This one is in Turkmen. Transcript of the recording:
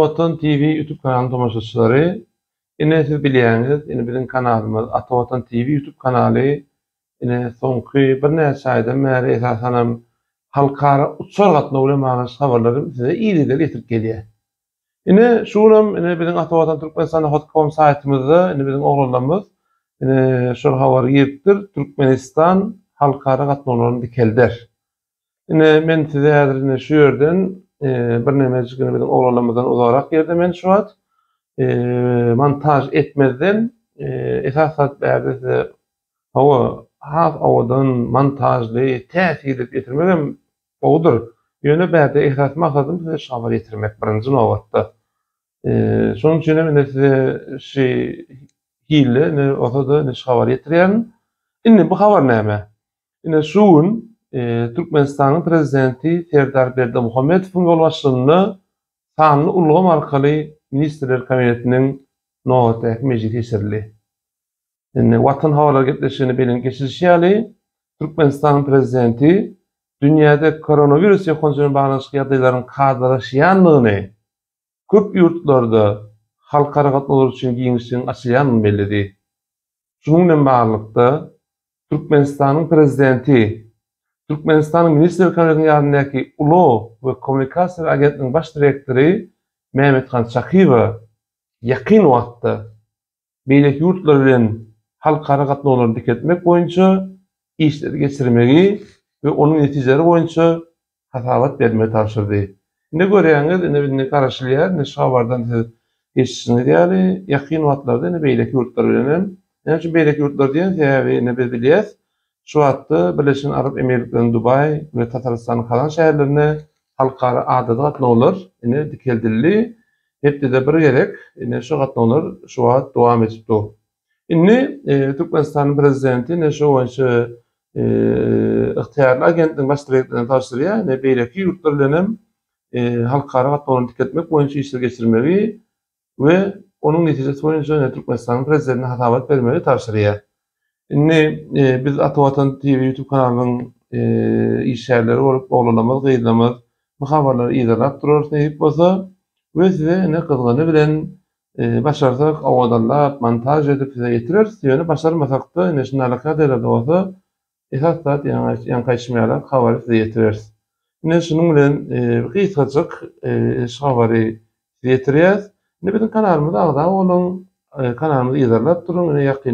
Watan TV YouTube kanalynyň tomaşaçylary, ine siz bilýäňiz, ine biziň kanalymyz Ata Watan TV YouTube kanaly ine soňky birnäçe aýdan bäri esasanam halkara uçar gatnawy bilen baglanyşykly habarlary size yzygiderli ýetirip gelýär. Ine şu günem ine biziň Ata Watan Türkmenistan hot com saýtymyzda ine biziň oglanlarymyz ine şol habary giripdir, Türkmenistan halkara gatnawlaryny dikelder. Ine, men size häzir ine şu ýerden birnemejik ine biziň oglanlarymyzdan uzagrak ýerde men şu wagt montaž etmezden esas zat bärde size hawa has owadan montažly täsirli edip ýetirmek hem gowudyr. Ýöne bärde esasy maksadym size şu habary ýetirmek birinji nobatda. Şonuň üçin hem ine size şu hilli ine bolsa-da ine şu habary ýetirýärin. Indi bu habar näme? Ine şu gün Türkmenistanyň Prezidenti Serdar Berdimuhamedowyň ýolbaşçylygynda sanly ulgam arkaly Ministrler Kabinetiniň nobatdaky mejlisi geçirildi. Indi Watan habarlar gepleşiginde bellenip geçilişi ýaly, Türkmenistanyň Prezidenti dünýäde koronawirus ýokanjy bilen baglanyşykly ýagdaýlaryň kadalaşýandygyny, köp ýurtlarda halkara gatnawlar üçin giňişligiň açylýandygyny belledi. Şunuň bilen baglylykda, Türkmenistanyň Prezidenti Türkmenistanyň Ministrler Kabinetiniň ýanyndaky Ulag we kommunikasiýalar agentliginiň baş direktory Mämmethan Çakyýewe ýakyn wagtda beýleki ýurtlar bilen halkara gatnawlaryny dikeltmek boýunça işleri geçirmegi we onuň netijeleri boýunça hasabat bermegi tabşyrdy. Indi görýäňiz, indi indi garaşylýar, indi şu habardan siz eşidişiňiz ýaly, ýakyn wagtlarda indi beýleki ýurtlar bilen hem, näme üçin beýleki ýurtlar diýen, sebäbi indi biz bilýäs, şu wagtda Birleşen Arap Emirlikleriniň Dubaý we Tatarystanyň Kazan şäherlerine halkara adaty gatnawlar indi dikeldildi. Hepdede bir gezek indi şu gatnawlar şu wagt dowam edip dur. Indi Türkmenistanyň Prezidenti indi şu boýunça ygtyýarly agentligiň baş direktoryna tabşyrýar, indi beýleki ýurtlar bilen hem halkara gatnawlaryny dikeltmek boýunça işleri geçirmegi we onuň netijesi boýunça indi Türkmenistanyň Prezidentine hasabat bermegi tabşyrýar. Indi biz Ata Watan TV YouTube kanalynyň işgärleri bolup oglanlarymyz, gyzlarymyz bu habarlary yzarlap durarys nesip bolsa we size ine gyzgyny bilen başarsak owadanlap montaž edip size ýetireris. Ýöne başarmasakda ine şundalyk ýagdaýlarda bolsa esas zat ýaňky aýdyşym ýaly habary size ýetireris. Ine şunuň bilen gysgajyk şu habary size ýetirýäs. Indi biziň kanalymyza agza boluň, kanalymyzy yzarlap duruň. Ine ýakyn.